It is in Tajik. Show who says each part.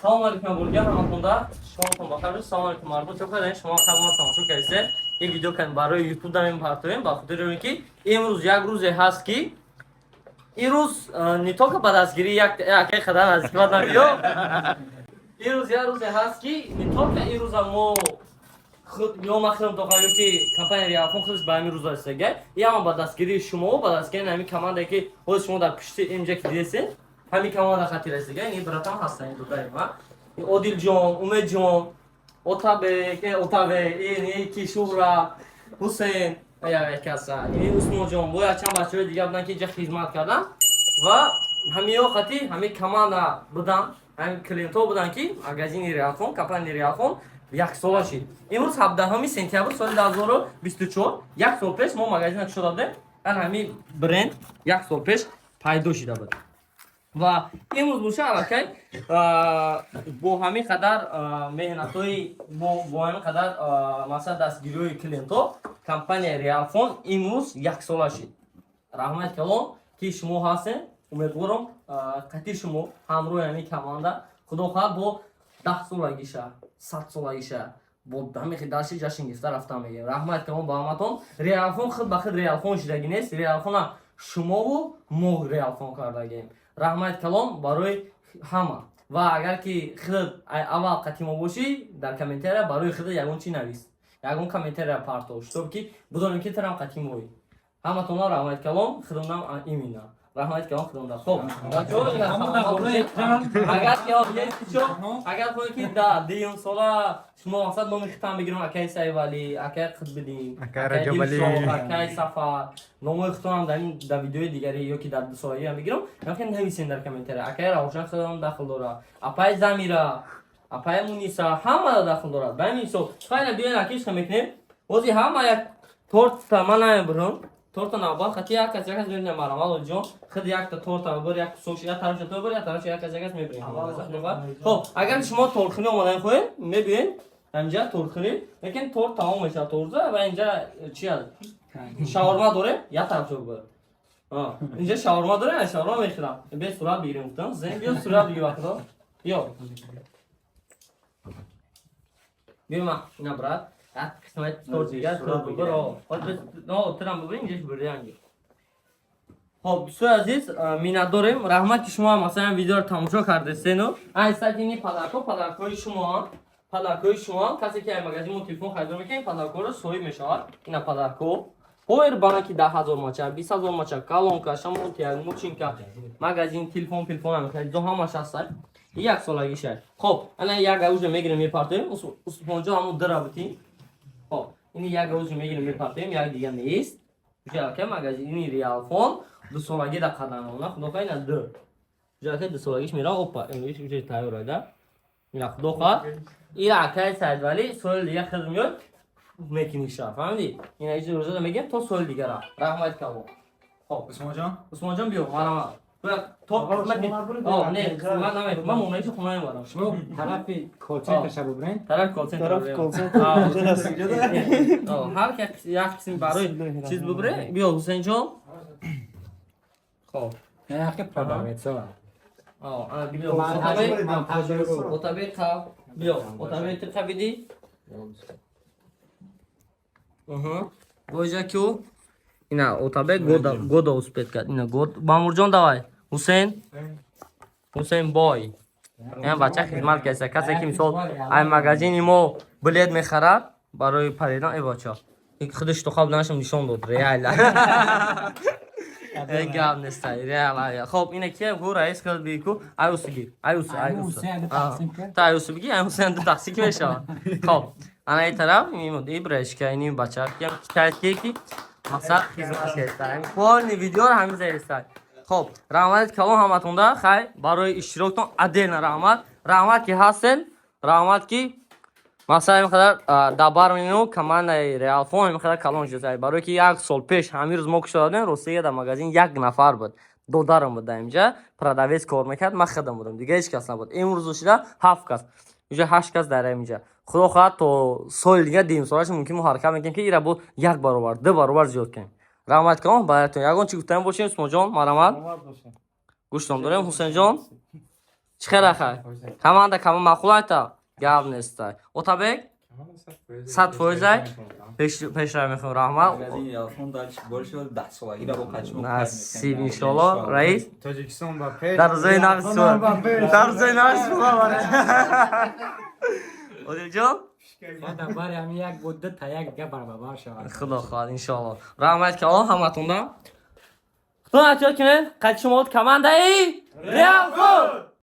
Speaker 1: Салом алейкум, бургер ҳаматонда. Шумотон бахайр. Салом алейкум, мардум. Чо кардем? Шумо каналро тамошо кардед. Ин видео кан барои YouTube дам партоем, ба хотири он ки имрӯз як рӯзе ҳаст, ки имрӯз не только ба дастгирии як яке қадар наздикбат набиё. Имрӯз як рӯзе ҳаст, ки не только имрӯза мо худ ё ман худам тоқа ё ки компания Реалфон худаш ба ҳамин рӯз расида, ин ҳама ба дастгирии шумо, ба дастгирии ҳамин командае, ки ҳозир шумо дар пушти инҷа ки дидесед, ҳамин команда хати расида. Ин братам ҳастан, ин дудаи ма, Одилҷон, Умедҷон, Отабек, Отабек, ин ки Шуҳра, Ҳусейн, як каса, ин Усмонҷон, бо якчанд бачаҳои дигар буданд, ки инҷа хизмат карданд ва ҳамиҳо хати ҳамин команда буданд, ҳамин клиентҳо буданд, ки магазини Реалфон, компанияи Реалфон яксола шид. Имрӯз 17 сентябр соли 2024, як сол пеш мо магазина кушода будем. Ан ҳамин бренд як сол пеш пайдо шида буд ва имрӯз боша, аллакай бо ҳамин қадар меҳнатҳои, бо ҳамин қадар, масалан, дастгириҳои клиентҳо компания Реалфон имрӯз яксола шид. Раҳмат калон, ки шумо ҳастед. Умедворам, қатъи шумо ҳамроҳи ҳамин команда, худо хоҳад, бо 10 солагиша, 100 солагиша бо ҳамин дашти ҷашн гирифта рафта мегирем. Раҳмат калон ба ҳаматон. Реалфон худ ба худ Реалфон шидагӣ нест, Реалфона шумову мо Реалфон кардагем. Раҳмат калон барои ҳама. Ва агар ки худат аввал қатъи мо бошӣ, дар комментария барои худат ягон чӣ навис, ягон комментария парто, чтоб ки бидонем, ки тарам қатъи моӣ. Ҳаматонро раҳмат калон, худамдам имина раҳмат калон худамда. Хоб, агар ки агар хоҳед, ки да дуюм сола шумо мақсад номи хитам бигирам, акаи Сайвалӣ, акаи Қутбиддин,
Speaker 2: акаи Раҷабалӣ,
Speaker 1: акаи Сафар, номои худтонам дар дар видеои дигаре ё ки дар дусолагиам бигирам, яхе нависен дар комментария. Акаи Равшан худам дахл дора, апаи Замира, апаи Муниса, ҳама дахл дорад. Ба ҳамин ҳисоб хайна биёен, акишка мекунем. Бози ҳама як торта ман намебурам, торта навбат хати як кас, як кас мебинам. Марамалоҷон, худ якта торта бибар, як кусок, як тарафша то бибар, як тарафша як кас, як кас мебирем. Хоб, агар шумо тортхӯрӣ омадан хоҳед, мебиёед инҷа тортхӯрӣ, лекин торт тамом мешавад торза. Ва инҷа чи аст? Шаурма дорем, як тарафша бибар. Инҷа шаурма дорем, шаурма мехӯрам. Бе сурат бигирем, гуфтам. Зен, биё, сурат бигир вақтро. Биё, биё, ма ина, брат, як қисмати торт дигар торт бибар. Тирам бибар, инҷаш бурянги. Хоб, дӯстои азиз, миннатдорем. Раҳмат, ки шумо масалан видеоро тамошо кардестену ай сати ини подарко, подаркои шумо, подаркои шумо. Касе ки ай магазин мо телефон харидор мекунед, подаркоро соҳиб мешавад. Ина подарко: повербанки 10 000 мача, 20 000 мача, колонка, шамолтия, мучинка, магазин, телефон, телефон ҳамихелизо ҳамаш ҳастад. Як солагиша. Хоб, ана як гаужа мегирем, мепартоем. Усмонҷо, ҳамун дира бутин. Хоб, ини як гаужа мегирем, мепартоем, як дига нест. Ужака магазини Реалфон дусолагӣ да қадам она, худо хоҳад, ина ду ужака дусолагиш мера. Опа, иниш уже тайёр да. Ина, худо хоҳад, ира акаи Саидвали соли дига худ меёд, мекуниша, фаҳмидӣ? Ина иҷо рӯза мегем то соли дигара. Раҳмат калон. Хоб.
Speaker 2: Усмонҷон.
Speaker 1: Усмонҷон, биё, марҳамат. То не, қисмат намекунам, ман монаиши хона мебарам.
Speaker 3: Шумо тарафи колл-центр ша бубрен.
Speaker 1: Тарафи колл-центр.
Speaker 4: Тарафи колл-центр.
Speaker 1: Ҳар як қисм барои чиз бубре. Биё, Ҳусейнҷон. Хоб.
Speaker 3: Яке продавец а.
Speaker 1: Биё, Отабек, қаб биё, Отабек, ти қабидӣ боҷа кю. Ина Отабек года успеть кард. Ина год. Мамурҷон, давай. Ҳусейн, Ҳусейн бой. Ин бача хизмат кардааст. Касе ки мисол ай магазини мо билет мехарад барои паридан, э бача худаш то қабл нашам нишон дод. Реально гап неста, реал. Хоб, ина ки ҳу раис худ бику, ай усу гир, ай усу, ай усу, та ай усу биги, ай Ҳусейн ду тақсим мешавад. Хоб, ана ин тараф ибрашка, ини бача китайский, ки мақсад хизмат кардааст. Полный видеоро ҳамин заеста. Хоб, раҳмати калон ҳаматонда. Хай, барои иштироктон отдельно раҳмат. Раҳмат, ки ҳастен, раҳмат, ки масалан ин қадар дабар мину командаи Реалфон ин қадар калон шуда. Барое ки як сол пеш ҳамин рӯз мо кушода будем, ростига дар магазин як нафар буд, додарам буд, дар инҷа продавец кор мекард, ман худам будам, дига ҳеҷ кас набуд. Имрӯз шуда ҳафт кас, уже ҳашт кас дар инҷа. Худо хоҳад, то соли дига, дуюмсолаш, мумкин мо ҳаракат мекунем, ки ира бо як баробар, ду баробар зиёд кунем. Раҳмат калон бароятон. Ягон чӣ гуфтан бошем, Усмонҷон, марҳамат, гӯштон дорем. Ҳусенҷон. Чӣ хел, ахай? Команда кама маъқул айта, гап нестай. Отабек, 100% пешравӣ мехоҳем. Раҳмат. Насиб, иншоалло. Раис?
Speaker 3: Тоҷикистон ба пеш.
Speaker 1: Дар рӯзои нағз, дар рӯзои нағз. Одилҷон?
Speaker 3: Бари ҳами як бо ду та як дига баробар шавад.
Speaker 1: Худо хоҳад, иншоалло. Раҳмат калон ҳаматонда. Худо эҳтиёт кунед. Қайд шумо командаи Реал Фут.